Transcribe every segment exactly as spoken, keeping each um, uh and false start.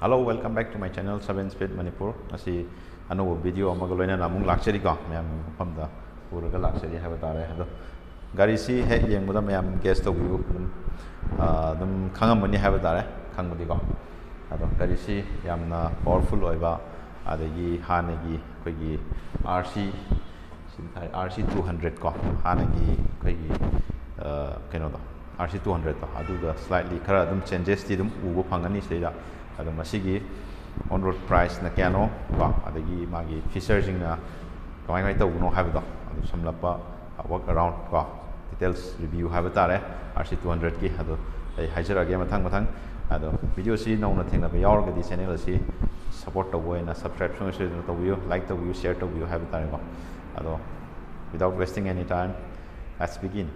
Hello, welcome back to my channel, Seven Speed Manipur. ꯉꯁꯤ ꯑꯅꯧꯕ video ꯑꯃꯒ ꯂꯣꯏꯅꯅ ꯑꯃꯨꯛ ꯂꯥꯛꯆꯔꯤꯀꯣ, ꯃꯌꯥꯝꯒꯤ ꯃꯐꯝꯗ ꯄꯨꯔꯒ ꯂꯥꯛꯆꯔꯤ ꯍꯥꯏꯕ ꯇꯥꯔꯦ꯫ ꯑꯗꯣ ꯒꯥꯔꯤꯁꯤ ꯍꯦꯛ ꯌꯦꯡꯕꯗ ꯃꯌꯥꯝ guess ꯇꯧꯕꯤꯌꯨ, ꯑꯗꯨꯝ, ꯑꯥ, ꯑꯗꯨꯝ ꯈꯪꯉꯝꯃꯅꯤ ꯍꯥꯏꯕ ꯇꯥꯔꯦ, ꯈꯪꯕꯗꯤꯀꯣ꯫ ꯑꯗꯣ ꯒꯥꯔꯤꯁꯤ ꯌꯥꯝꯅ powerful ꯑꯣꯏꯕ, ꯑꯗꯒꯤ ꯍꯥꯟꯅꯒꯤ ꯑꯩꯈꯣꯏꯒꯤ R C ꯁꯤꯗ ꯊꯥꯔꯦ, R C two hundred ꯀꯣ, ꯍꯥꯟꯅꯒꯤ ꯑꯩꯈꯣꯏꯒꯤ, ꯑ, ꯀꯩꯅꯣꯗꯣ, R C two hundred ꯇꯣ, ꯑꯗꯨꯒ slightly ꯈꯔ ꯑꯗꯨꯝ changes ꯇꯤ ꯑꯗꯨꯝ ꯎꯕ ꯐꯪꯒꯅꯤ ꯁꯤꯗꯩꯗ꯫ ꯑꯗꯣ ꯃꯁꯤꯒꯤ on road price ꯅ ꯀꯌꯥꯅꯣ ꯀꯣ, ꯑꯗꯒꯤ ꯃꯥꯒꯤ feature ꯁꯤꯡꯅ ꯀꯃꯥꯏ ꯀꯃꯥꯏ ꯇꯧꯕꯅꯣ ꯍꯥꯏꯕꯗꯣ ꯑꯗꯨ ꯁꯝꯂꯞꯄ, ꯑ, walk around ꯀꯣ, details review ꯍꯥꯏꯕ ꯇꯥꯔꯦ, R C two hundred ꯀꯤ꯫ ꯑꯗꯣ ꯑꯩ ꯍꯥꯏꯖꯔꯛꯑꯒꯦ ꯃꯊꯪ ꯃꯊꯪ꯫ ꯑꯗꯣ video ꯁꯤ ꯅꯧꯅ ꯊꯦꯡꯅꯕ ꯌꯥꯎꯔꯒꯗꯤ channel ꯑꯁꯤ support ꯇꯧꯕ ꯑꯣꯏꯅ subscribe ꯁꯨꯡꯁꯣꯏ ꯁꯣꯏꯗꯅ ꯇꯧꯕꯤꯌꯨ, like ꯇꯧꯕꯤꯌꯨ, share ꯇꯧꯕꯤꯌꯨ ꯍꯥꯏꯕ ꯇꯥꯔꯦꯀꯣ꯫ ꯑꯗꯣ without wasting any time, let's begin.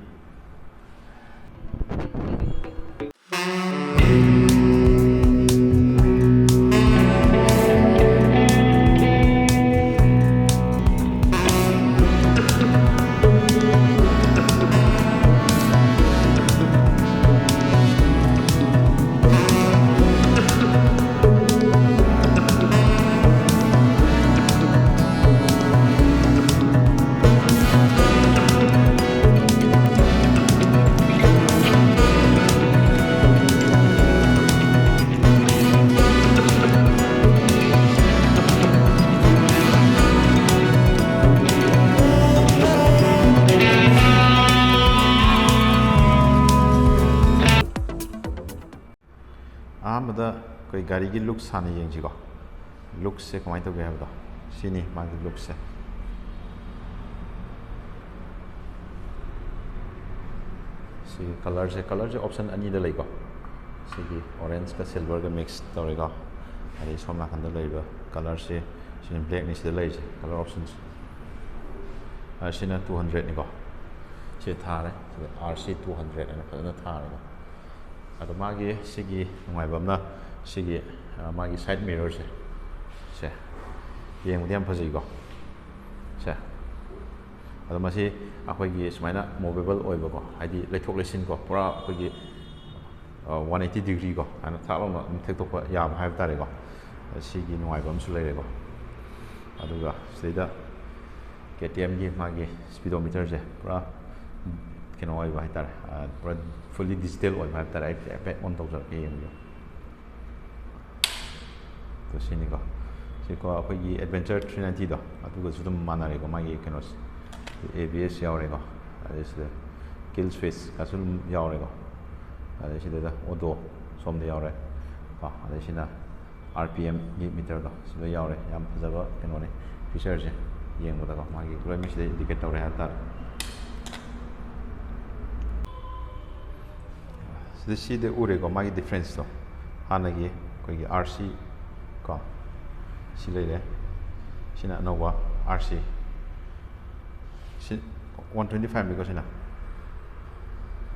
ꯑꯍꯥꯟꯕꯗ ꯑꯩꯈꯣꯏ ꯒꯥꯔꯤꯒꯤ looks ꯍꯥꯟꯅ ꯌꯦꯡꯁꯤꯀꯣ꯫ Looks ꯁꯦ ꯀꯃꯥꯏꯅ ꯇꯧꯒꯦ ꯍꯥꯏꯕꯗꯣ, ꯁꯤꯅꯤ ꯃꯥꯒꯤ looks ꯁꯦ꯫ ꯁꯤꯒꯤ colour ꯁꯦ, colour ꯁꯦ option ꯑꯅꯤꯗ ꯂꯩꯀꯣ꯫ ꯁꯤꯒꯤ orange ꯀ silver ꯒ mix ꯇꯧꯔꯦꯀꯣ꯫ ꯑꯗꯩ ꯁꯣꯝ ꯅꯥꯀꯟꯗ ꯂꯩꯔꯤꯕ colour ꯁꯦ, ꯁꯤꯅ black ꯅꯤ ꯁꯤꯗ ꯂꯩꯔꯤꯁꯦ, colour option ꯁꯦ꯫ ꯑ, ꯁꯤꯅ two hundred ꯅꯤꯀꯣ꯫ ꯁꯤ ꯊꯥꯔꯦ꯫ ꯁꯤꯗ R C two hundred ꯍꯥꯏꯅ ꯐꯖꯅ ꯊꯥꯔꯦꯀꯣ꯫ ꯑꯗꯣ ꯃꯥꯒꯤ ꯁꯤꯒꯤ ꯅꯨꯡꯉꯥꯏꯕ ꯑꯃꯅ ꯁꯤꯒꯤ, ꯑ, ꯃꯥꯒꯤ side mirror ꯁꯦ, ꯁꯦ ꯌꯦꯡꯕꯗ ꯌꯥꯝ ꯐꯖꯩꯀꯣ꯫ ꯁꯦ꯫ ꯑꯗꯣ ꯃꯁꯤ ꯑꯩꯈꯣꯏꯒꯤ ꯁꯨꯃꯥꯏꯅ movable ꯑꯣꯏꯕꯀꯣ, ꯍꯥꯏꯗꯤ ꯂꯩꯊꯣꯛ ꯂꯩꯁꯤꯟꯀꯣ, ꯄꯨꯔꯥ ꯑꯩꯈꯣꯏꯒꯤ ꯋꯥꯟ ꯑꯩꯠꯇꯤ ꯗꯤꯒ꯭ꯔꯤ ꯀꯣ, ꯍꯥꯏꯅ ꯊꯥꯛ ꯂꯥꯎꯅ ꯑꯗꯨꯝ ꯊꯦꯛꯇꯣꯛꯄ ꯌꯥꯕ ꯍꯥꯏꯕ ꯇꯥꯔꯦꯀꯣ꯫ ꯁꯤꯒꯤ ꯅꯨꯡꯉꯥꯏꯕ ꯑꯃꯁꯨ ꯂꯩꯔꯦꯀꯣ꯫ ꯑꯗꯨꯒ ꯁꯤꯗꯩꯗ ꯀꯦ ꯇꯤ ꯑꯦꯝꯒꯤ ꯃꯥꯒꯤ ꯁ꯭ꯄꯤꯗꯣꯃꯤꯇꯔꯁꯦ ꯄꯨꯔꯥ ꯀꯩꯅꯣ ꯑꯣꯏꯕ ꯍꯥꯏꯇꯥꯔꯦ, ꯄꯨꯔꯥ ꯐꯨꯜꯂꯤ ꯗꯤꯖꯤꯇꯦꯜ ꯑꯣꯏꯕ ꯍꯥꯏꯕ ꯇꯥꯔꯦ꯫ ꯑꯩ ꯍꯥꯏꯐꯦꯠ ꯑꯣꯟ ꯇꯧꯖꯔꯛꯀꯦ, ꯌꯦꯡꯕꯤꯌꯨ꯫ ꯑꯗꯣ ꯁꯤꯅꯤꯀꯣ꯫ ꯁꯤꯀꯣ ꯑꯩꯈꯣꯏꯒꯤ ꯑꯦꯗꯚꯦꯟꯆꯔ ꯊ꯭ꯔꯤ ꯅꯥꯏꯟꯇꯤꯗꯣ, ꯑꯗꯨꯒꯁꯨ ꯑꯗꯨꯝ ꯃꯥꯟꯅꯔꯦꯀꯣ꯫ ꯃꯥꯒꯤ ꯀꯩꯅꯣꯁꯦ, ꯑꯦ ꯕꯤ ꯑꯦꯁ ꯌꯥꯎꯔꯦꯀꯣ꯫ ꯑꯗꯩ ꯁꯤꯗ ꯀꯤꯜ ꯁ꯭ꯋꯤꯆꯀꯁꯨ ꯑꯗꯨꯝ ꯌꯥꯎꯔꯦꯀꯣ꯫ ꯑꯗꯩ ꯁꯤꯗꯩꯗ ꯑꯣꯇꯣ ꯁꯣꯝꯗ ꯌꯥꯎꯔꯦ ꯀꯣ꯫ ꯑꯗꯩ ꯁꯤꯅ ꯑꯥꯔ ꯄꯤ ꯑꯦꯝꯒꯤ ꯃꯤꯇꯔꯗꯣ ꯁꯤꯗ ꯌꯥꯎꯔꯦ꯫ ꯌꯥꯝ ꯐꯖꯕ ꯀꯩꯅꯣꯅꯤ, ꯐꯤꯆꯔꯁꯦ ꯌꯦꯡꯕꯗꯀꯣ꯫ ꯃꯥꯒꯤ ꯂꯣꯏꯅꯃꯛ ꯁꯤꯗ ꯏꯟꯗꯤꯀꯦꯠ ꯇꯧꯔꯦ ꯍꯥꯏꯕ ꯇꯥꯔꯦ꯫ ꯁꯤꯗ, ꯁꯤꯗ ꯎꯔꯦꯀꯣ, ꯃꯥꯒꯤ ꯗꯤꯐ꯭ꯔꯦꯟꯁꯇꯣ꯫ ꯍꯥꯟꯅꯒꯤ ꯑꯩꯈꯣꯏꯒꯤ ꯑꯥꯔ ꯁꯤ ꯀꯣ, ꯁꯤ ꯂꯩꯔꯦ꯫ ꯁꯤꯅ ꯑꯅꯧꯕ ꯑꯥꯔ ꯁꯤ꯫ ꯁꯤ ꯋꯥꯟ ꯇ꯭ꯋꯦꯟꯇꯤ ꯐꯥꯏꯚꯅꯤꯀꯣ ꯁꯤꯅ꯫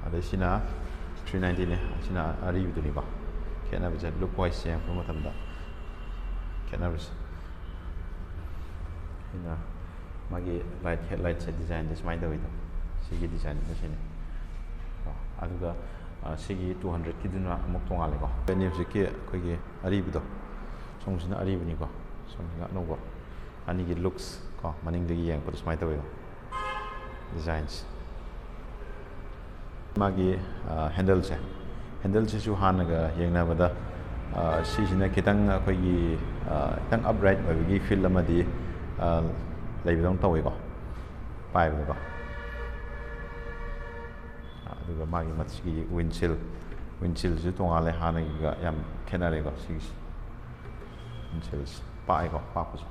ꯑꯗꯩ ꯁꯤꯅ ꯊ꯭ꯔꯤ ꯅꯥꯏꯟꯇꯤꯅꯦ꯫ ꯁꯤꯅ ꯑꯔꯤꯕꯗꯨꯅꯤꯀꯣ꯫ ꯈꯦꯠꯅꯕꯁꯦ ꯂꯨꯛ ꯋꯥꯏꯁ ꯌꯦꯡꯉꯛꯄ ꯃꯇꯝꯗ ꯈꯦꯠꯅꯕꯁꯦ꯫ ꯁꯤꯅ ꯃꯥꯒꯤ ꯂꯥꯏꯠ, ꯍꯦꯠ ꯂꯥꯏꯠꯁꯦ ꯗꯤꯖꯥꯏꯟꯁꯦ ꯁꯨꯃꯥꯏꯅ ꯇꯧꯋꯤꯗꯣ꯫ ꯁꯤꯒꯤ ꯗꯤꯖꯥꯏꯟꯁꯦ ꯁꯤꯅꯤ꯫ ꯀꯣ, ꯑꯗꯨꯒ, ꯑ, ꯁꯤꯒꯤ ꯇꯨ ꯍꯟꯗ꯭ꯔꯦꯠꯀꯤꯗꯨꯅ ꯑꯃꯨꯛ ꯇꯣꯉꯥꯜꯂꯦꯀꯣ꯫ ꯑꯅꯤ ꯍꯧꯖꯤꯛꯀꯤ ꯑꯩꯈꯣꯏꯒꯤ ꯑꯔꯤꯕꯗꯣ, ꯁꯣꯝꯁꯤꯅ ꯑꯔꯤꯕꯅꯤꯀꯣ, ꯁꯣꯝꯁꯤꯅ ꯑꯅꯧꯕ꯫ ꯑꯅꯤꯒꯤ ꯂꯨꯛꯁ ꯀꯣ, ꯃꯅꯤꯡꯗꯒꯤ ꯌꯦꯡꯉꯛꯄꯗ ꯁꯨꯃꯥꯏꯅ ꯇꯧꯋꯦꯕ ꯗꯤꯖꯥꯏꯟꯁꯦ꯫ ꯃꯥꯒꯤ, ꯑ, ꯍꯦꯟꯗꯜꯁꯦ, ꯍꯦꯟꯗꯜꯁꯤꯁꯨ ꯍꯥꯟꯅꯒ ꯌꯦꯡꯅꯕꯗ, ꯑ, ꯁꯤꯁꯤꯅ ꯈꯤꯇꯪ ꯑꯩꯈꯣꯏꯒꯤ, ꯑ, ꯈꯤꯇꯪ ꯑꯞꯔꯥꯏꯠ ꯑꯣꯏꯕꯒꯤ ꯐꯤꯜ ꯑꯃꯗꯤ, ꯑ, ꯂꯩꯕꯗꯧꯅ ꯇꯧꯋꯦꯀꯣ ꯄꯥꯏꯕꯗꯀꯣ꯫ ꯑꯗꯨꯒ ꯃꯥꯒꯤ ꯃꯁꯤꯒꯤ ꯋꯤꯟꯁꯤꯜ, ꯋꯤꯟꯁꯤꯜꯁꯨ ꯇꯣꯉꯥꯜꯂꯦ, ꯍꯥꯟꯅꯒꯤꯒ ꯌꯥꯝ ꯈꯦꯠꯅꯔꯦꯀꯣ꯫ ꯁꯤꯒꯤꯁꯤ ꯋꯤꯟꯁꯤꯜꯁ ꯄꯥꯛꯑꯦꯀꯣ, ꯄꯥꯛꯄꯁꯦ꯫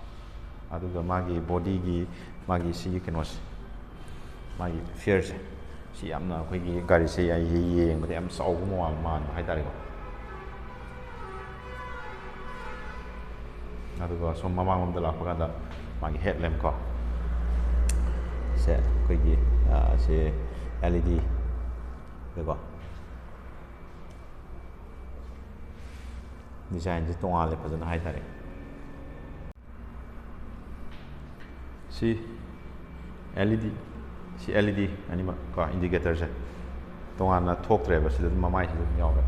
ꯑꯗꯨꯒ ꯃꯥꯒꯤ ꯕꯣꯗꯤꯒꯤ, ꯃꯥꯒꯤ ꯁꯤꯒꯤ ꯀꯩꯅꯣꯁꯦ, ꯃꯥꯒꯤ ꯐꯤꯌꯔꯁꯦ, ꯁꯤ ꯌꯥꯝꯅ ꯑꯩꯈꯣꯏꯒꯤ ꯒꯥꯔꯤꯁꯦ ꯑꯩ ꯌꯦꯡꯕꯗ ꯌꯥꯝ ꯆꯥꯎꯕ ꯃꯥꯟꯕ ꯍꯥꯏꯇꯥꯔꯦꯀꯣ꯫ ꯑꯗꯨꯒ ꯁꯣꯝ ꯃꯃꯥꯡꯂꯣꯝꯗ ꯂꯥꯛꯄ ꯀꯥꯟꯗ ꯃꯥꯒꯤ ꯍꯦꯠ ꯂꯦꯝꯞ ꯀꯣ, ꯁꯦ ꯑꯩꯈꯣꯏꯒꯤ, ꯑ, ꯁꯦ ꯑꯦꯜ ꯏ ꯗꯤ ꯀꯣ, ꯗꯤꯖꯥꯏꯟꯁꯦ ꯇꯣꯉꯥꯜꯂꯦ ꯐꯖꯅ ꯍꯥꯏꯇꯥꯔꯦ꯫ ꯁꯤ ꯑꯦꯜ ꯏ ꯗꯤ, ꯁꯤ ꯑꯦꯜ ꯏ ꯗꯤ ꯑꯅꯤꯃꯛ ꯀꯣ, ꯏꯟꯗꯤꯀꯦꯇꯔꯁꯦ꯫ ꯇꯣꯉꯥꯟꯅ ꯊꯣꯛꯇ꯭ꯔꯦꯕ, ꯁꯤꯗ ꯑꯗꯨꯝ ꯃꯃꯥꯏꯁꯤꯗ ꯑꯗꯨꯝ ꯌꯥꯎꯔꯦ꯫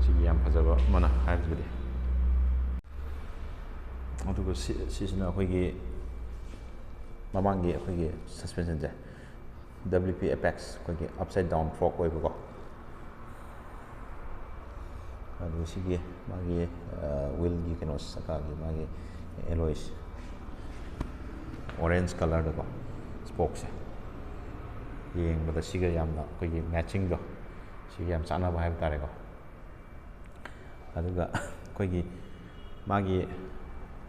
ꯁꯤꯒꯤ ꯌꯥꯝ ꯐꯖꯕ ꯑꯃꯅ ꯍꯥꯏꯔꯒꯗꯤ꯫ ꯑꯗꯨꯒ ꯁꯤ, ꯁꯤꯁꯤꯅ ꯑꯩꯈꯣꯏꯒꯤ ꯃꯃꯥꯡꯒꯤ ꯑꯩꯈꯣꯏꯒꯤ ꯁꯁꯄꯦꯟꯁꯟꯁꯦ, W P Apex, ꯑꯩꯈꯣꯏꯒꯤ upside down fork ꯑꯣꯏꯕꯀꯣ꯫ ꯑꯗꯨꯒ ꯁꯤꯒꯤ ꯃꯥꯒꯤ wheelꯒꯤ ꯀꯩꯅꯣ, ꯆꯀꯥꯒꯤ ꯃꯥꯒꯤ alloys orange colourꯗꯀꯣ, spokeꯁꯦ ꯌꯦꯡꯕꯗ ꯁꯤꯒ ꯌꯥꯝꯅ ꯑꯩꯈꯣꯏꯒꯤ matchingꯗꯣ, ꯁꯤꯒ ꯌꯥꯝ ꯆꯥꯟꯅꯕ ꯍꯥꯏꯕ ꯇꯥꯔꯦꯀꯣ꯫ ꯑꯗꯨꯒ ꯑꯩꯈꯣꯏꯒꯤ ꯃꯥꯒꯤ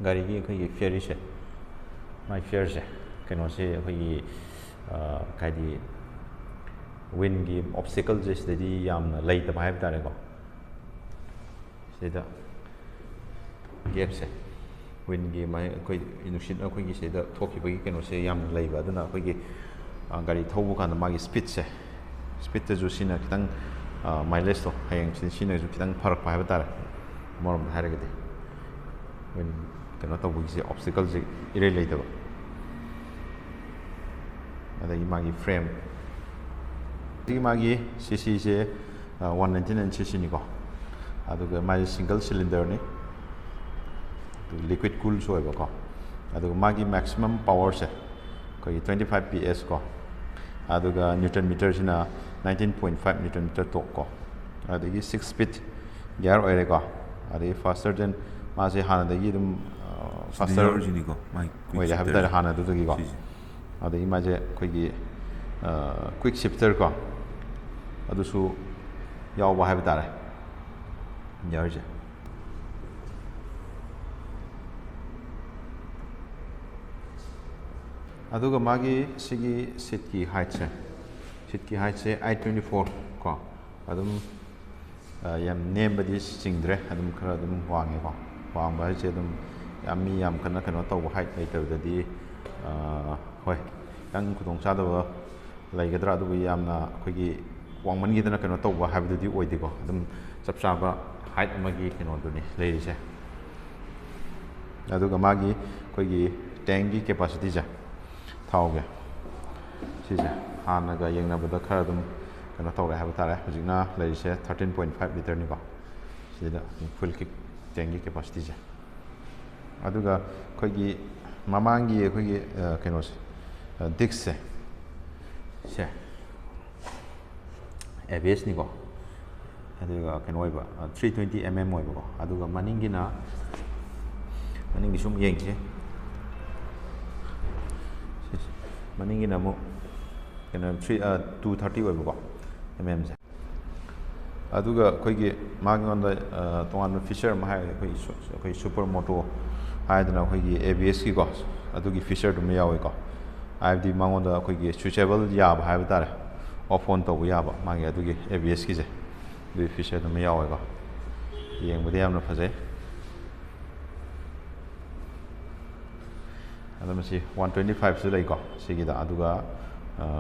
ꯒꯥꯔꯤꯒꯤ ꯑꯩꯈꯣꯏꯒꯤ ꯐꯤꯌꯔꯤꯁꯦ, ꯃꯥꯒꯤ ꯐꯤꯌꯔꯁꯦ, ꯀꯩꯅꯣꯁꯦ ꯑꯩꯈꯣꯏꯒꯤ, ꯍꯥꯏꯗꯤ, windꯒꯤ obstacleꯁꯦ ꯁꯤꯗꯗꯤ ꯌꯥꯝꯅ ꯂꯩꯇꯕ ꯍꯥꯏꯕ ꯇꯥꯔꯦꯀꯣ꯫ ꯁꯤꯗ gapꯁꯦ, windꯒꯤ ꯃꯥꯏ, ꯑꯩꯈꯣꯏ ꯅꯨꯡꯁꯤꯠ ꯑꯩꯈꯣꯏꯒꯤ ꯁꯤꯗ ꯊꯣꯛꯈꯤꯕꯒꯤ ꯀꯩꯅꯣꯁꯦ ꯌꯥꯝꯅ ꯂꯩꯕ, ꯑꯗꯨꯅ ꯑꯩꯈꯣꯏꯒꯤ, ꯑ, ꯒꯥꯔꯤ ꯊꯧꯕ ꯀꯥꯟꯗ ꯃꯥꯒꯤ speedꯁꯦ, speedꯇꯁꯨ ꯁꯤꯅ ꯈꯤꯇꯪ, ꯑ, mileageꯇꯣ ꯍꯌꯦꯡ ꯁꯤ-, ꯁꯤꯅꯁꯨ ꯈꯤꯇꯪ ꯐꯔꯛꯄ ꯍꯥꯏꯕ ꯇꯥꯔꯦ, ꯑꯃꯔꯣꯝꯗ ꯍꯥꯏꯔꯒꯗꯤ꯫ Wind ꯀꯩꯅꯣ ꯇꯧꯕꯒꯤꯁꯦ, obstacleꯁꯦ ꯏꯔꯩ ꯂꯩꯇꯕ꯫ ꯑꯗꯒꯤ ꯃꯥꯒꯤ frame, ꯑꯗꯒꯤ ꯃꯥꯒꯤ CCꯁꯦ, ꯑ, one ninety nine CCꯅꯤꯀꯣ꯫ ꯑꯗꯨꯒ ꯃꯥꯁꯦ single cylinderꯅꯤ꯫ ꯑꯗꯨ liquid coolꯁꯨ ꯑꯣꯏꯕꯀꯣ꯫ ꯑꯗꯨꯒ ꯃꯥꯒꯤ maximum powerꯁꯦ ꯑꯩꯈꯣꯏꯒꯤ twenty five P S ꯀꯣ꯫ ꯑꯗꯨꯒ Newton meterꯁꯤꯅ nineteen point five Newton meter torque ꯀꯣ꯫ ꯑꯗꯒꯤ six speed gear ꯑꯣꯏꯔꯦꯀꯣ꯫ ꯑꯗꯒꯤ faster than, ꯃꯥꯁꯦ ꯍꯥꯟꯅꯗꯒꯤ ꯑꯗꯨꯝ, ꯑ, faster ꯌꯥꯎꯔꯤꯁꯤꯅꯤꯀꯣ, ꯃꯥꯒꯤ quick ꯑꯣꯏꯔꯦ ꯍꯥꯏꯕ ꯇꯥꯔꯦ, shifterꯁꯦ꯫ ꯍꯥꯟꯅꯗꯨꯗꯒꯤꯀꯣ꯫ ꯁꯤꯁꯦ꯫ ꯑꯗꯒꯤ ꯃꯥꯁꯦ ꯑꯩꯈꯣꯏꯒꯤ, ꯑ, quick shifter ꯀꯣ, ꯑꯗꯨꯁꯨ ꯌꯥꯎꯕ ꯍꯥꯏꯕ ꯇꯥꯔꯦ, gearꯁꯦ꯫ ꯑꯗꯨꯒ ꯃꯥꯒꯤ ꯁꯤꯒꯤ seatꯀꯤ heightꯁꯦ, seatꯀꯤ heightꯁꯦ eight twenty four ꯀꯣ, ꯑꯗꯨꯝ, ꯑ, ꯌꯥꯝ ꯅꯦꯝꯕꯗꯤ ꯆꯤꯡꯗ꯭ꯔꯦ, ꯑꯗꯨꯝ ꯈꯔ ꯑꯗꯨꯝ ꯋꯥꯡꯉꯦꯀꯣ꯫ ꯋꯥꯡꯕ ꯍꯥꯏꯁꯦ ꯑꯗꯨꯝ ꯌꯥꯝ, ꯃꯤ ꯌꯥꯝ ꯀꯟꯅ ꯀꯩꯅꯣ ꯇꯧꯕ height ꯂꯩꯇꯕꯗꯗꯤ, ꯑ, ꯍꯣꯏ, ꯈꯤꯇꯪ ꯈꯨꯗꯣꯡꯆꯥꯗꯕ ꯂꯩꯒꯗ꯭ꯔꯥ, ꯑꯗꯨꯕꯨ ꯌꯥꯝꯅ ꯑꯩꯈꯣꯏꯒꯤ ꯋꯥꯡꯃꯟꯈꯤꯗꯅ ꯀꯩꯅꯣ ꯇꯧꯕ ꯍꯥꯏꯕꯗꯨꯗꯤ ꯑꯣꯏꯗꯦꯀꯣ꯫ ꯑꯗꯨꯝ ꯆꯞ ꯆꯥꯕ height ꯑꯃꯒꯤ ꯀꯩꯅꯣꯗꯨꯅꯤ ꯂꯩꯔꯤꯁꯦ꯫ ꯑꯗꯨꯒ ꯃꯥꯒꯤ ꯑꯩꯈꯣꯏꯒꯤ tankꯀꯤ capacityꯁꯦ, ꯊꯥꯎꯒꯤ, ꯁꯤꯁꯦ ꯍꯥꯟꯅꯒ ꯌꯦꯡꯅꯕꯗ ꯈꯔ ꯑꯗꯨꯝ ꯀꯩꯅꯣ ꯇꯧꯔꯦ ꯍꯥꯏꯕ ꯇꯥꯔꯦ꯫ ꯍꯧꯖꯤꯛꯅ ꯂꯩꯔꯤꯁꯦ thirteen point five literꯅꯤꯀꯣ꯫ ꯁꯤꯗ fuel tank tank capacity ꯁꯦ꯫ ꯑꯗꯨꯒ ꯑꯩꯈꯣꯏꯒꯤ ꯃꯃꯥꯡꯒꯤ ꯑꯩꯈꯣꯏꯒꯤ ꯀꯩꯅꯣꯁꯦ, disc ꯁꯦ, ꯁꯦ ABS ꯅꯤꯀꯣ꯫ ꯑꯗꯨꯒ ꯀꯩꯅꯣ ꯑꯣꯏꯕ, three twenty mm ꯑꯣꯏꯕꯀꯣ꯫ ꯑꯗꯨꯒ ꯃꯅꯤꯡꯒꯤꯅ, ꯃꯅꯤꯡꯒꯤ ꯁꯨꯝ ꯌꯦꯡꯁꯦ꯫ ꯁꯤꯁꯦ, ꯃꯅꯤꯡꯒꯤꯅ ꯑꯃꯨꯛ ꯀꯩꯅꯣ, three, two thirty ꯑꯣꯏꯕꯀꯣ, mm ꯁꯦ꯫ ꯑꯗꯨꯒ ꯑꯩꯈꯣꯏꯒꯤ ꯃꯥꯉꯣꯟꯗ ꯇꯣꯉꯥꯟꯕ feature ꯑꯃ ꯍꯥꯏꯔꯒ ꯑꯩꯈꯣꯏ ꯁꯨ-, ꯑꯩꯈꯣꯏ super moto ꯍꯥꯏꯗꯅ ꯑꯩꯈꯣꯏꯒꯤ ABS ꯀꯤꯀꯣ, ꯑꯗꯨꯒꯤ feature ꯗꯨꯃ ꯌꯥꯎꯋꯤꯀꯣ꯫ ꯍꯥꯏꯕꯗꯤ ꯃꯉꯣꯟꯗ ꯑꯩꯈꯣꯏꯒꯤ switchable ꯌꯥꯕ ꯍꯥꯏꯕ ꯇꯥꯔꯦ, off on ꯇꯧꯕ ꯌꯥꯕ ꯃꯥꯒꯤ ꯑꯗꯨꯒꯤ ABS ꯀꯤꯁꯦ, ꯑꯗꯨꯒꯤ feature ꯗꯨꯃ ꯌꯥꯎꯋꯦꯀꯣ꯫ ꯌꯦꯡꯕꯗ ꯌꯥꯝꯅ ꯐꯖꯩ꯫ ꯑꯗꯣ ꯃꯁꯤ one twenty five ꯁꯨ ꯂꯩꯀꯣ ꯁꯤꯒꯤꯗ, ꯑꯗꯨꯒ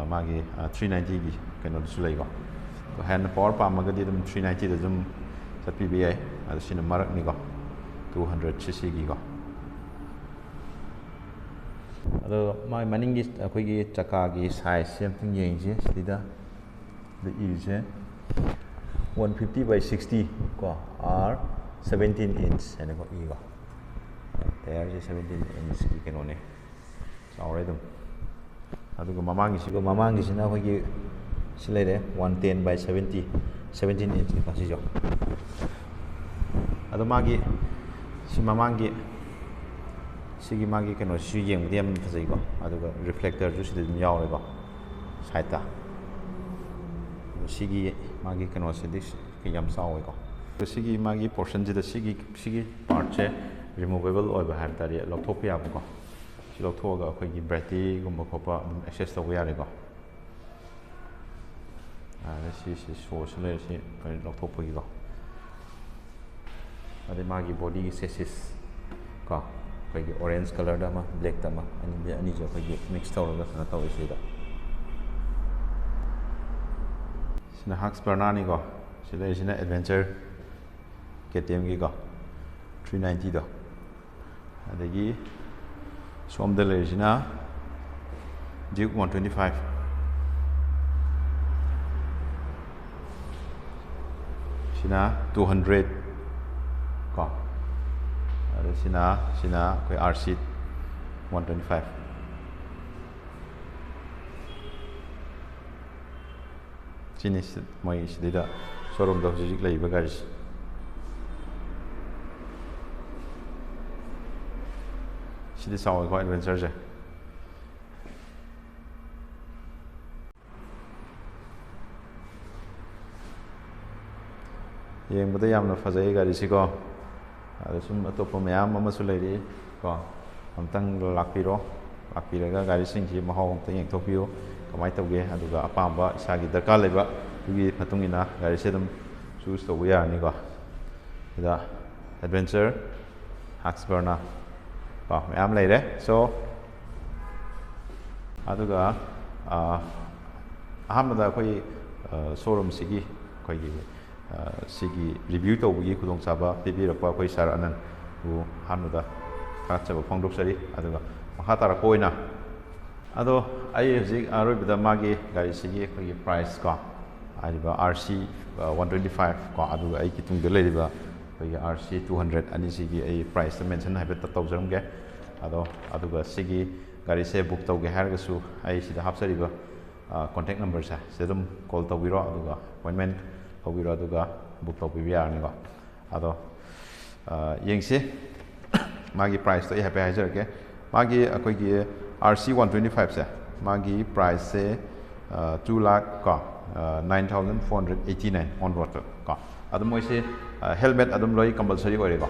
ꯃꯥꯒꯤ three ninety ꯒꯤ ꯀꯩꯅꯣꯗꯨꯁꯨ ꯂꯩꯀꯣ꯫ ꯑꯗꯣ ꯍꯦꯟꯅ power ꯄꯥꯝꯃꯒꯗꯤ ꯑꯗꯨꯝ three ninety ꯗ ꯑꯗꯨꯝ ꯆꯠꯄꯤꯕ ꯌꯥꯏ꯫ ꯑꯗꯣ ꯁꯤꯅ ꯃꯔꯛꯅꯤꯀꯣ, two hundred cc ꯒꯤꯀꯣ꯫ ꯑꯗꯣ ꯃꯥꯒꯤ ꯃꯅꯤꯡꯒꯤ ꯑꯩꯈꯣꯏꯒꯤ ꯆꯀꯥꯒꯤ size ꯁꯦ ꯑꯝꯇꯪ ꯌꯦꯡꯁꯦ꯫ ꯁꯤꯗ ꯏꯔꯤꯁꯦ one fifty by sixty ꯀꯣ, R seventeen inch ꯍꯥꯏꯅꯀꯣ ꯏꯀꯣ꯫ Tyre ꯁꯦ seventeen inch ꯀꯤ ꯀꯩꯅꯣꯅꯦ, ꯆꯥꯎꯔꯦ ꯑꯗꯨꯝ꯫ ꯑꯗꯨꯒ ꯃꯃꯥꯡꯒꯤꯁꯤꯒ, ꯃꯃꯥꯡꯒꯤꯁꯤꯅ ꯑꯩꯈꯣꯏꯒꯤ ꯁꯤ ꯂꯩꯔꯦ, one ten by seventy, seventeen inch ꯅꯤꯀꯣ ꯁꯤꯁꯨ꯫ ꯑꯗꯣ ꯃꯥꯒꯤ ꯁꯤ ꯃꯃꯥꯡꯒꯤ ꯁꯤꯒꯤ ꯃꯥꯒꯤ ꯀꯩꯅꯣꯁꯤꯁꯨ ꯌꯦꯡꯕꯗꯤ ꯌꯥꯝ ꯐꯖꯩꯀꯣ꯫ ꯑꯗꯨꯒ reflector ꯁꯨ ꯁꯤꯗ ꯑꯗꯨꯝ ꯌꯥꯎꯔꯦꯀꯣ, side ꯇ꯫ ꯑꯗꯣ ꯁꯤꯒꯤ ꯃꯥꯒꯤ ꯀꯩꯅꯣꯁꯤꯗꯤ ꯌꯥꯝ ꯆꯥꯎꯋꯦꯀꯣ꯫ ꯑꯗꯣ ꯁꯤꯒꯤ ꯃꯥꯒꯤ portion ꯁꯤꯗ ꯁꯤꯒꯤ, ꯁꯤꯒꯤ part ꯁꯦ removable ꯑꯣꯏꯕ ꯍꯥꯏꯕ ꯇꯥꯔꯦ, ꯂꯧꯊꯣꯛꯄ ꯌꯥꯕꯀꯣ꯫ ꯁꯤ ꯂꯧꯊꯣꯛꯑꯒ ꯑꯩꯈꯣꯏꯒꯤ battery ꯒꯨꯝꯕ ꯈꯣꯠꯄ ꯑꯗꯨꯝ access ꯇꯧꯕ ꯌꯥꯔꯦꯀꯣ꯫ ꯑꯗ ꯁꯤ, ꯁꯤ show ꯁꯨ ꯂꯩꯔꯦ, ꯁꯤ ꯑꯩꯈꯣꯏ ꯂꯧꯊꯣꯛꯄꯒꯤꯀꯣ꯫ ꯑꯗꯩ ꯃꯥꯒꯤ body ꯒꯤ chassis ꯀꯣ, ꯑꯩꯈꯣꯏꯒꯤ orange colour ꯗ ꯑꯃ, black ꯇ ꯑꯃ, ꯑꯅꯤ, ꯑꯅꯤꯁꯦ ꯑꯩꯈꯣꯏꯒꯤ mix ꯇꯧꯔꯒ ꯀꯩꯅꯣ ꯇꯧꯋꯦ ꯁꯤꯗ꯫ ꯁꯤꯅ Husqvarna ꯅꯤꯀꯣ, ꯁꯤ ꯂꯩꯔꯤꯁꯤꯅ Adventure, KTM ꯒꯤꯀꯣ, three ninety ꯗꯣ꯫ ꯑꯗꯒꯤ ꯁꯣꯝꯗ ꯂꯩꯔꯤꯁꯤꯅ Duke one twenty five꯫ ꯁꯤꯅ two hundred ꯀꯣ, ꯑꯗ ꯁꯤꯅ ꯁꯤꯅ ꯑꯩꯈꯣꯏ R C one twenty five꯫ ꯁꯤꯅꯤ ꯁꯤ-, ꯃꯣꯏ ꯁꯤꯗꯩꯗ showroomꯗ ꯍꯧꯖꯤꯛ ꯍꯧꯖꯤꯛ ꯂꯩꯔꯤꯕ ꯒꯥꯔꯤꯁꯤ꯫ ꯁꯤꯗꯤ ꯆꯥꯎꯋꯦꯀꯣ Adventureꯁꯦ꯫ ꯌꯦꯡꯕꯗ ꯌꯥꯝꯅ ꯐꯖꯩ ꯒꯥꯔꯤꯁꯤꯀꯣ꯫ ꯑꯗ ꯁꯨꯝ ꯑꯇꯣꯞꯄ ꯃꯌꯥꯝ ꯑꯃꯁꯨ ꯂꯩꯔꯤ ꯀꯣ꯫ ꯑꯝꯇꯪ ꯂꯥꯛꯄꯤꯔꯣ, ꯂꯥꯛꯄꯤꯔꯒ ꯒꯥꯔꯤꯁꯤꯡꯁꯤ ꯃꯍꯥꯎ ꯑꯝꯇ ꯌꯦꯡꯊꯣꯛꯄꯤꯌꯨ, ꯀꯃꯥꯏꯅ ꯇꯧꯒꯦ꯫ ꯑꯗꯨꯒ ꯑꯄꯥꯝꯕ ꯏꯁꯥꯒꯤ ꯗꯔꯀꯥꯔ ꯂꯩꯕ ꯑꯗꯨꯒꯤ ꯃꯇꯨꯡ ꯏꯟꯅ ꯒꯥꯔꯤꯁꯦ ꯑꯗꯨꯝ choose ꯇꯧꯕ ꯌꯥꯔꯅꯤꯀꯣ꯫ ꯁꯤꯗ Adventure, Husqvarna ꯀꯣ ꯃꯌꯥꯝ ꯂꯩꯔꯦ꯫ So ꯑꯗꯨꯒ, ꯑ, ꯑꯍꯥꯟꯕꯗ ꯑꯩꯈꯣꯏ, ꯑ, showroomꯁꯤꯒꯤ ꯑꯩꯈꯣꯏꯒꯤ, ꯑ, ꯁꯤꯒꯤ review ꯇꯧꯕꯒꯤ ꯈꯨꯗꯣꯡꯆꯥꯕ ꯄꯤꯕꯤꯔꯛꯄ ꯑꯩꯈꯣꯏ sir ꯑꯅꯟꯕꯨ ꯑꯍꯥꯟꯕꯗ ꯊꯥꯒꯠꯆꯕ ꯐꯣꯡꯗꯣꯛꯆꯔꯤ꯫ ꯑꯗꯨꯒ ꯃꯈꯥ ꯇꯥꯔꯛꯄ ꯑꯣꯏꯅ, ꯑꯗꯣ ꯑꯩ ꯍꯧꯖꯤꯛ ꯑꯔꯣꯏꯕꯗ ꯃꯥꯒꯤ ꯒꯥꯔꯤꯁꯤꯒꯤ ꯑꯩꯈꯣꯏꯒꯤ price ꯀꯣ, ꯍꯥꯏꯔꯤꯕ R C, ꯑ, one twenty five ꯀꯣ, ꯑꯗꯨꯒ ꯑꯩꯒꯤ ꯇꯨꯡꯗ ꯂꯩꯔꯤꯕ ꯑꯩꯈꯣꯏꯒꯤ R C two hundred ꯑꯅꯤꯁꯤꯒꯤ ꯑꯩ priceꯇ mention ꯍꯥꯏꯐꯦꯠꯇ ꯇꯧꯖꯔꯝꯒꯦ꯫ ꯑꯗꯣ ꯑꯗꯨꯒ ꯁꯤꯒꯤ ꯒꯥꯔꯤꯁꯦ book ꯇꯧꯒꯦ ꯍꯥꯏꯔꯒꯁꯨ ꯑꯩ ꯁꯤꯗ ꯍꯥꯞꯆꯔꯤꯕ, ꯑ, contact numberꯁꯦ ꯁꯤꯗ ꯑꯗꯨꯝ call ꯇꯧꯕꯤꯔꯣ, ꯑꯗꯨꯒ appointment ꯂꯧꯕꯤꯔꯣ, ꯑꯗꯨꯒ book ꯇꯧꯕꯤꯕ ꯌꯥꯔꯅꯤꯀꯣ꯫ ꯑꯗꯣ, ꯑ, ꯌꯦꯡꯁꯤ꯫ ꯃꯥꯒꯤ priceꯇꯣ ꯑꯩ ꯍꯥꯏꯐꯦꯠ ꯍꯥꯏꯖꯔꯛꯀꯦ꯫ ꯃꯥꯒꯤ ꯑꯩꯈꯣꯏꯒꯤ R C one twenty fiveꯁꯦ, ꯃꯥꯒꯤ priceꯁꯦ, ꯑ, two lakh ꯀꯣ, ꯑ, nine thousand four hundred eighty nine on roadꯇ ꯀꯣ꯫ ꯑꯗꯨ ꯃꯣꯏꯁꯦ, ꯑ, helmet ꯑꯗꯨꯝ ꯂꯣꯏ compulsory ꯑꯣꯏꯔꯦꯀꯣ꯫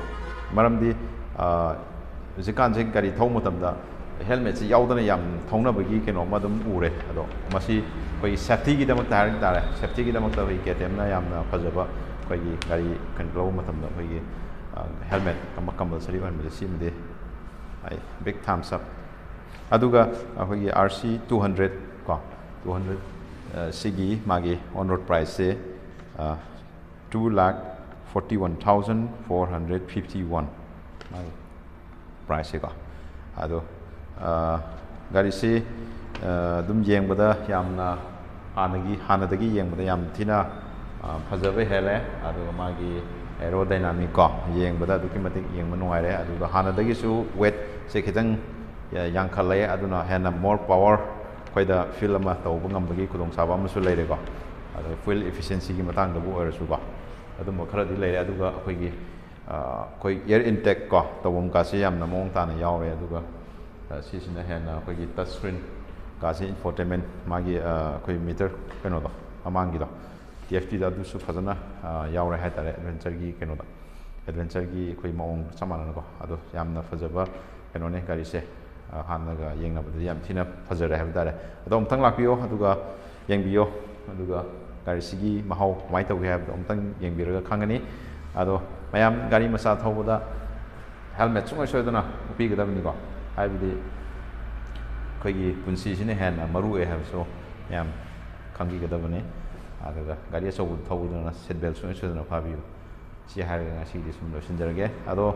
ꯃꯔꯝꯗꯤ, ꯑ, ꯍꯧꯖꯤꯛꯀꯥꯟꯁꯦ ꯒꯥꯔꯤ ꯊꯧꯕ ꯃꯇꯝꯗ helmetꯁꯤ ꯌꯥꯎꯗꯅ ꯌꯥꯝ ꯊꯧꯅꯕꯒꯤ ꯀꯩꯅꯣꯝꯃ ꯑꯗꯨꯝ ꯎꯔꯦ꯫ ꯑꯗꯣ ꯃꯁꯤ ꯑꯩꯈꯣꯏꯒꯤ safetyꯒꯤꯗꯃꯛꯇ ꯍꯥꯏ ꯇꯥꯔꯦ, safetyꯒꯤꯗꯃꯛꯇ ꯑꯩꯈꯣꯏ KTMꯅ ꯌꯥꯝꯅ ꯐꯖꯕ ꯑꯩꯈꯣꯏꯒꯤ ꯒꯥꯔꯤ ꯀꯩꯅꯣ ꯂꯧꯕ ꯃꯇꯝꯗ ꯑꯩꯈꯣꯏꯒꯤ, ꯑ, helmet ꯑꯃ compulsory ꯑꯣꯏꯍꯟꯕꯁꯦ ꯁꯤꯃꯗꯤ ꯑꯩ big thumbs up꯫ ꯑꯗꯨꯒ ꯑꯩꯈꯣꯏꯒꯤ R C two hundred ꯀꯣ, two hundred, ꯑ, ꯁꯤꯒꯤ ꯃꯥꯒꯤ on road priceꯁꯦ, ꯑ, two lakh forty one thousand four hundred fifty one ꯃꯥꯒꯤ priceꯁꯦꯀꯣ꯫ ꯑꯗꯣ, ꯑ, ꯒꯥꯔꯤꯁꯤ, ꯑ, ꯑꯗꯨꯝ ꯌꯦꯡꯕꯗ ꯌꯥꯝꯅ ꯍꯥꯟꯅꯒꯤ, ꯍꯥꯟꯅꯗꯒꯤ ꯌꯦꯡꯕꯗ ꯌꯥꯝ ꯊꯤꯅ, ꯐꯖꯕ ꯍꯦꯜꯂꯦ꯫ ꯑꯗꯨꯒ ꯃꯥꯒꯤ aerodynamic ꯀꯣ, ꯌꯦꯡꯕꯗ ꯑꯗꯨꯛꯀꯤ ꯃꯇꯤꯛ ꯌꯦꯡꯕ ꯅꯨꯡꯉꯥꯏꯔꯦ꯫ ꯑꯗꯨꯒ ꯍꯥꯟꯅꯗꯒꯤꯁꯨ weight ꯁꯦ ꯈꯤꯇꯪ ꯌꯥ- ꯌꯥꯡꯈꯠꯂꯛꯑꯦ, ꯑꯗꯨꯅ ꯍꯦꯟꯅ more power ꯑꯩꯈꯣꯏꯗ feel ꯑꯃ ꯇꯧꯕ ꯉꯝꯕꯒꯤ ꯈꯨꯗꯣꯡꯆꯥꯕ ꯑꯃꯁꯨ ꯂꯩꯔꯦꯀꯣ꯫ ꯑꯗꯨꯒ fuel efficiency ꯒꯤ ꯃꯇꯥꯡꯗꯕꯨ ꯑꯣꯏꯔꯁꯨꯀꯣ, ꯑꯗꯨꯝꯕ ꯈꯔꯗꯤ ꯂꯩꯔꯦ꯫ ꯑꯗꯨꯒ ꯑꯩꯈꯣꯏꯒꯤ ꯑ, ꯑꯩꯈꯣꯏ air intake ꯀꯣ, ꯇꯧꯐꯝ ꯀꯥꯁꯦ ꯌꯥꯝꯅ ꯃꯑꯣꯡ ꯇꯥꯅ ꯌꯥꯎꯔꯦ꯫ ꯑꯗꯨꯒ ꯑ, ꯁꯤꯁꯤꯅ ꯍꯦꯟꯅ ꯑꯩꯈꯣꯏꯒꯤ touch screen ꯀꯥꯁꯦ, infotainment ꯃꯥꯒꯤ ꯑ, ꯑꯩꯈꯣꯏ meter ꯀꯩꯅꯣꯗꯣ, ꯃꯃꯥꯡꯒꯤꯗꯣ, T F T ꯗ ꯑꯗꯨꯁꯨ ꯐꯖꯅ ꯑ, ꯌꯥꯎꯔꯦ ꯍꯥꯏꯇꯥꯔꯦ꯫ Adventure ꯒꯤ ꯀꯩꯅꯣꯗ, Adventure ꯒꯤ ꯑꯩꯈꯣꯏ ꯃꯑꯣꯡ ꯆꯞ ꯃꯥꯟꯅꯅꯀꯣ꯫ ꯑꯗꯣ ꯌꯥꯝꯅ ꯐꯖꯕ ꯀꯩꯅꯣꯅꯦ ꯒꯥꯔꯤꯁꯦ꯫ ꯑ, ꯍꯥꯟꯅꯒ ꯌꯦꯡꯅꯕꯗꯗꯤ ꯌꯥꯝ ꯊꯤꯅ ꯐꯖꯔꯦ ꯍꯥꯏꯕ ꯇꯥꯔꯦ꯫ ꯑꯗꯣ ꯑꯃꯨꯛꯇꯪ ꯂꯥꯛꯄꯤꯌꯣ, ꯑꯗꯨꯒ ꯌꯦꯡꯕꯤꯌꯣ, ꯑꯗꯨꯒ ꯒꯥꯔꯤꯁꯤꯒꯤ ꯃꯍꯥꯎ ꯀꯃꯥꯏꯅ ꯇꯧꯒꯦ ꯍꯥꯏꯕꯗꯣ ꯑꯃꯨꯛꯇꯪ ꯌꯦꯡꯕꯤꯔꯒ ꯈꯪꯒꯅꯤ꯫ ꯑꯗꯣ ꯃꯌꯥꯝ ꯒꯥꯔꯤ ꯃꯆꯥ ꯊꯧꯕꯗ helmet ꯁꯨꯡꯁꯣꯏ ꯁꯣꯏꯗꯅ ꯎꯞꯄꯤꯒꯗꯕꯅꯤꯀꯣ꯫ ꯍꯥꯏꯕꯗꯤ ꯑꯩꯈꯣꯏꯒꯤ ꯄꯨꯟꯁꯤꯁꯤꯅ ꯍꯦꯟꯅ ꯃꯔꯨ ꯑꯣꯏ ꯍꯥꯏꯕꯁꯨ ꯃꯌꯥꯝ ꯈꯪꯕꯤꯒꯗꯕꯅꯤ꯫ ꯑꯗꯨꯒ ꯒꯥꯔꯤ ꯑꯆꯧꯕ ꯊꯧꯕꯗꯨꯅ seat belt ꯁꯨꯡꯁꯣꯏ ꯁꯣꯏꯗꯅ ꯐꯥꯕꯤꯌꯨ꯫ ꯁꯤ ꯍꯥꯏꯔꯒ ꯉꯁꯤꯒꯤꯗꯤ ꯁꯨꯝ ꯂꯣꯏꯁꯤꯟꯖꯔꯒꯦ꯫ ꯑꯗꯣ